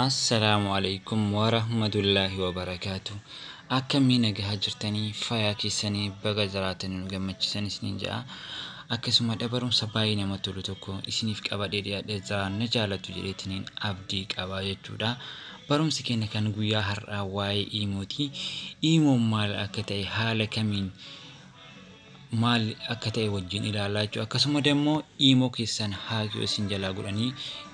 Assalaamu alaikum warahmatullaahi wabarakaatu. Akkamii nagahaa jirtanii fayyaa keessanii baga jiraatanii nu gammachiisan isiniin jedha. Akkasuma barumsa baay'ee namatti tolu tokko isiniif qabadhee dhiyaadhee jira na jaallattu jedheetiniin abdii qaba jechuudha. Barumsi keenya kan guyyaa har'aa waa'ee iimooti. Iimoon maal akka ta'e haala kamiin maal akka ta'e wajjin ilaalaa jechuudha. Akkasuma immoo iimoo keessan hack yoo isin jalaa godhanii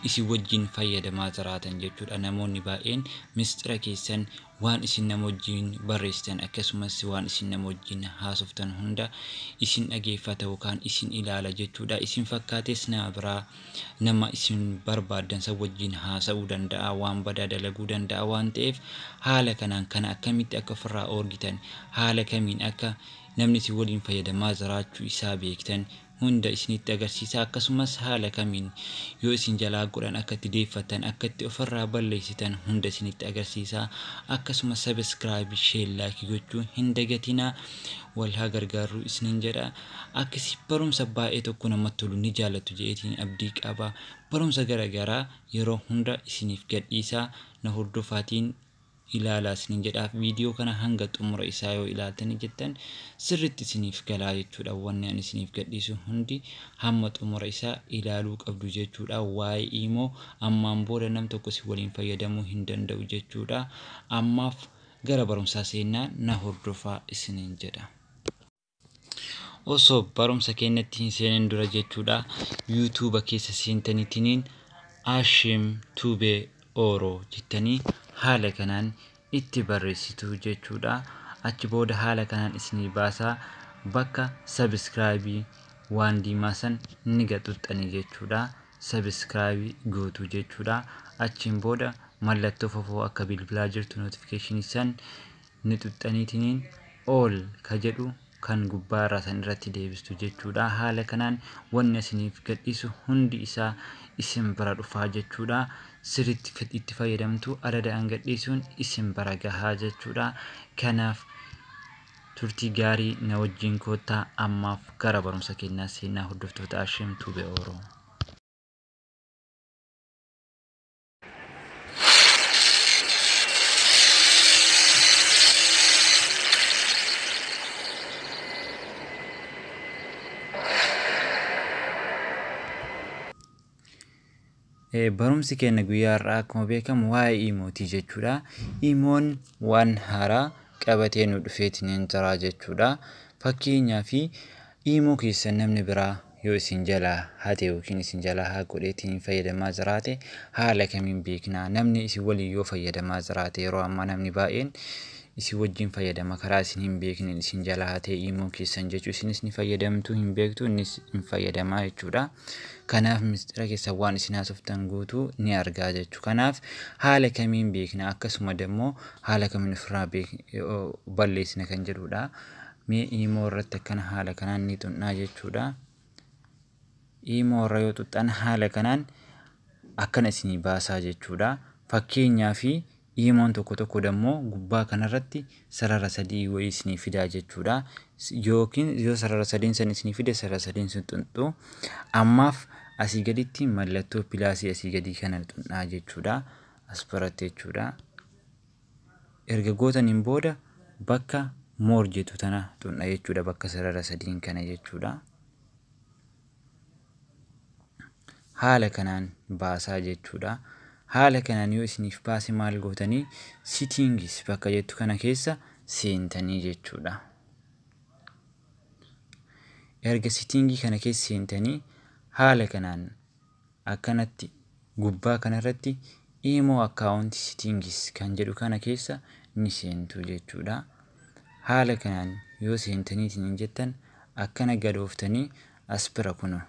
isin wajjin fayyadamaa jiraatan jechuudha. Namoonni baay'een mistira keessan waan isin nama wajjin barreessitan akkasumas waan isin nama wajjin haasoftan hunda isin dhageeffata yookaan isin ilaala jechuudha. Isin fakkaates nama biraa nama isin barbaaddan san wajjin haasa'uu danda'a, waan badaa dalaguu danda'a waan ta'eef haala kanaan kana akkamitti akka ofirraa oolchitan, haala kamiin akka namni isin waliin fayyadamaa jiraachuu isaa beektan hunda isinitti agarsiisa. Akkasumas haala kamiin yoo isin jalaa godhan akka itti deeffattan, akka itti ofirraa balleessitan hunda isinitti agarsiisa. Akkasumas subscribe, share, like gochuu hin dagatinaa. Wal haa gargaarru isiniin jedha. Akkasii barumsa baay'ee tokko namatti tolu ni jaallattu jedheetiin abdii qaba. Barumsa garaagaraa yeroo hunda isiniif gadhiisaa na hordofaatiin ilaalaa isiniin jedha. Viidiyoo kana hanga xumura isaa yoo ilaaltanii jettan sirriitti isiniif galaa jechuudha. Wanni ani isiniif gadhiisu hundi hamma xumura isaa ilaaluu qabdu jechuudha. Waa'ee iimoo ammaan booda nam tokko si waliin fayyadamuu hin danda'u jechuudha. Ammaaf gara barumsaa seenaa na hordofaa isiniin jedha. Osoo barumsa keenyatti hin seenin dura jechuudha, yuutuuba keessa seentaniitiniin Ashim Tube Oro jettanii haala kanaan itti barreessitu jechuudha. Achi booda haala kanaan isinii baasaa, bakka subscribe waan diimaa san ni gaxuxxanii jechuudha. Subscribe gootu jechuudha. Achiin booda mallattoo fofoo akka bilbilaa jirtu notification san ni xuxxaniitiniin all ka jedhu kan gubbaa irraa san irratti deebistu jechuudha. Haala kanaan wanni isiniif gadhiisu hundi isaa isin bira dhufaa jechuudha. Sirriitti itti fayyadamtu, adadaan gadhiisuun isin bira gahaa jechuudha. Kanaaf turtii gaarii na wajjin koottaa. Ammaaf gara barumsa keenyaa seenaa, hordoftoota Ashim Tube Oro. Barumsi keenya guyyaa har'aa akkuma beekamu waa'ee iimootii jechuudha. Iimoon waan haaraa qabatee nu dhufeetiin jira jechuudha. Fakkeenyaaf iimoo keessan namni biraa yoo isin jalaa hate yookiin isin jalaa haa godheetiin fayyadamaa jiraate haala kamiin beekna? Namni isin waliin yoo fayyadamaa jiraate, yeroo ammaa namni baay'een isin wajjin fayyadama, karaa isin hin beekneen isin jalaa hatee iimoo keessan jechuu, isinis ni fayyadamtu hin beektu, innis hin fayyadamaa jechuudha. Kanaaf mistira keessan waan isin haasoftan guutuu ni argaa jechuu. Kanaaf haala kamiin beekna, akkasuma immoo haala kamiin ofirraa balleessina kan jedhudha. Mee iimoo irratti akkana haala kanaan ni xunnaa jechuudha. Iimoo irra yoo xuxxan haala kanaan akkana isinii baasaa jechuudha. Fakkeenyaaf iimoon tokko tokko dammoo gubbaa kanarratti sarara sadii wayii isinii fidaa jechuudha. Yookiin yoo sarara sadiin san isinii fide, sarara sadiin sun xuxxu. Ammaaf asii gaditti mallattoo plus asii gadii kana xunnaa jechuudha. As biratti jechuudha. Erga gootaniin booda bakka more jettu tana xunna jechuudha, bakka sarara sadiin kana jechuudha. Haala kanaan baasaa jechuudha. Haala kanaan yoo isiniif baase maal gootanii? Settings bakka jettu kana keessa seentanii jechuudha. Erga setting kana keessa seentanii haala kanaan akkanatti gubbaa kanarratti imo account settings kan jedhu kana keessa ni seentu jechuudha. Haala kanaan yoo seentaniitiin jettan akkana gadooftanii as bira kuno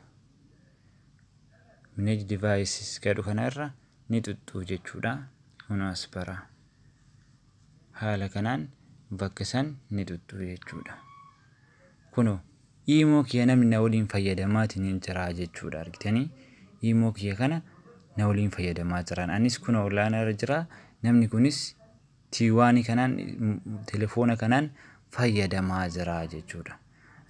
manage devices jedhu kanarra ni xuxxuu jechuudha. Kunoo as bira haala kanaan bakka san ni xuxxuu jechuudha. Kunoo iimoo kiyya namni na waliin fayyadamaatiin jira jechuudha, argitanii iimoo kiyya kana na waliin fayyadamaa jiran. Anis kunoo olaanaa irra jira, namni kunis tiiwaanii kanaan telefoona kanaan fayyadamaa jira jechuudha.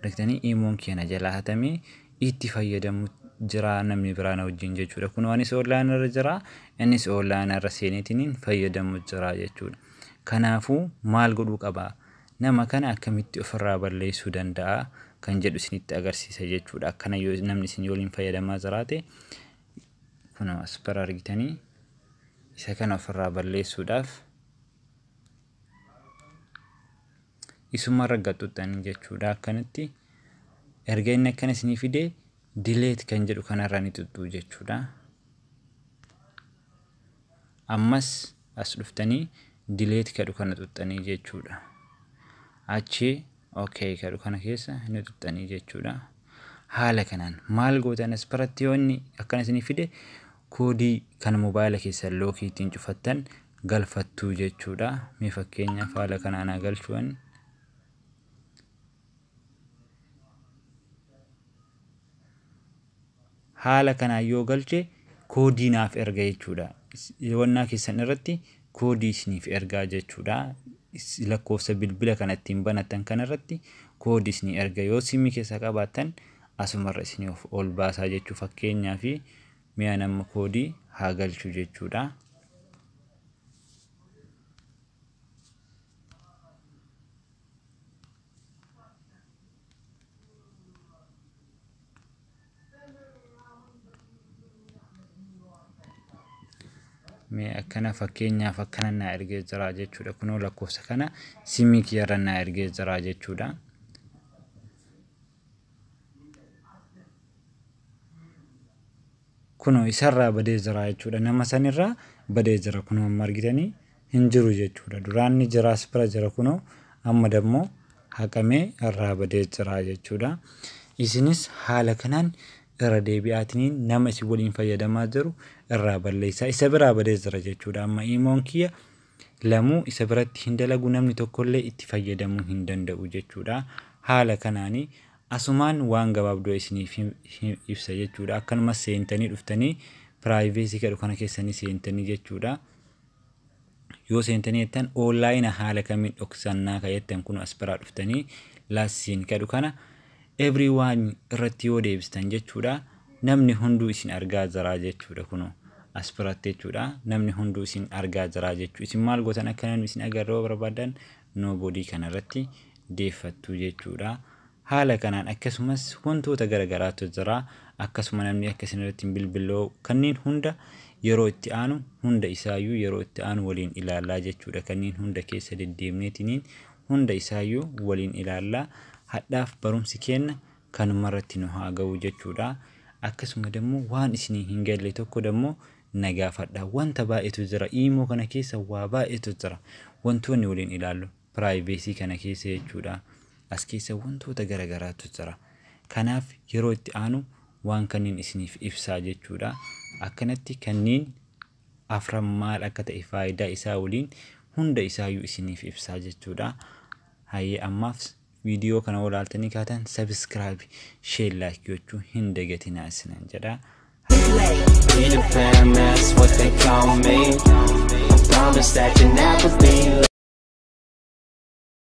Argitanii, iimoon kiyya na jalaa hatamee itti fayyadamu jira namni biraa na wajjin jechuudha. Kunoo anis online irra jira, innis online irra seeneetiniin fayyadamu jira jechuudha. Kanaafuu maal godhuu qaba? Nama kana akkamitti ofirraa balleessuu danda'a kan jedhu isinitti agarsiisa jechuudha. Akkana yoo namni isin waliin fayyadamaa jiraate, kunoo as bira argitanii, isa kana ofirraa balleessuudhaaf isumarra gaxuxxanii jechuudha. Akkanatti erga inni akkana isinii fide, delete kan jedhu kanarra ni xuxxuu jechuudha. Ammas as dhuftanii delete kadhu kana xuxxanii jechuudha. Achi okay kadhu kana keessa ni xuxxanii jechuudha. Haala kanaan maal gootan? As biratti yoo inni akkana isinii fide, koodii kan mobaayila keessan lock ittiin cufattan galfattuu jechuudha. Mee fakkeenyaaf haala kanaan haa galchuun. Haala kanaan yoo galche, koodii naaf erga jechuudha. Wannaa keessan irratti koodii isiniif ergaa jechuudha. Lakkoofsa bilbila kana ittiin banattan kanarratti koodii isinii erga. Yoo simii keessaa qabaattan, asumarra isinii of ol baasaa jechuu. Fakkeenyaa fi mi'a nama koodii haa galchu jechuudha. Mee akkana fakkeenyaaf akkana naa ergee jira jechuudha. Kunoo lakkoofsa kana simii kiyyarra naa ergee jira jechuudha. Kunoo isarraa badee jira jechuudha. Nama sanirraa badee jira. Kunoo amma argitanii hin jiru jechuudha. Duraan ni jira, as bira jira, kunoo amma dammoo haqamee irraa badee jira jechuudha. Isinis haala kanaan irra deebi'aatiniin nama isin waliin fayyadamaa jiru irraa balleessaa. Isa biraa badee jira jechuudha. Amma imoon kiyya lamuu isa biratti hin dalagu, namni tokkollee itti fayyadamuu hin danda'u jechuudha. Haala kanaanii asumaan waan gabaabduu isiniif ibsa jechuudha. Akkanumas seentanii dhuftanii privacy kadhu kana keessanii seentanii jechuudha. Yoo seentanii jettan, online haala kamiin dhoksannaa ka jettan, kun as biraa dhuftanii last seen kadhu kana everyone irratti yoo deebistan jechuudha. Namni hunduu isin argaa jira jechuudha, kunoo as biratti jechuudha. Namni hunduu isin argaa jira jechuudha. Isin maal gootan? Akka namni isin agarre yoo barbaadan, nobody kanarratti deeffattu jechuudha. Haala kanaan akkasumas wantoota garagaraatu jira. Akkasuma namni akka isin irratti hin bilbiloo kanneen hunda yeroo itti aanu, hunda isaayyuu yeroo itti aanu waliin ilaallaa jechuudha. Kanneen hunda keessa deddeemneetiniin hunda isaayyuu waliin ilaallaa. Hadhaaf barumsi kenna kanumarratti nu haa ga'u jechuudha. Akkasuma dammoo waan isinii hin galle tokko dammoo na gaafadha. Wanta baay'eetu jira. Iimoo kana keessa waa baay'eetu jira. Wantoonni waliin ilaallu privacy kana keessa jechuudha. As keessa wantoota garagaraatu jira. Kanaaf yeroo itti aanu waan kanneen isiniif ibsaa jechuudha. Akkanatti kanneen afran maal akka ta'e faayidaa isaa waliin hunda isaayyuu isiniif ibsaa jechuudha. Hayyee, ammaaf viidiyoo kana olaaltanii kaatan subscribe, share, like gochuu hin dagatinaa isinan jedha. Peter Pan, that's what they call me. I promise that you'll never be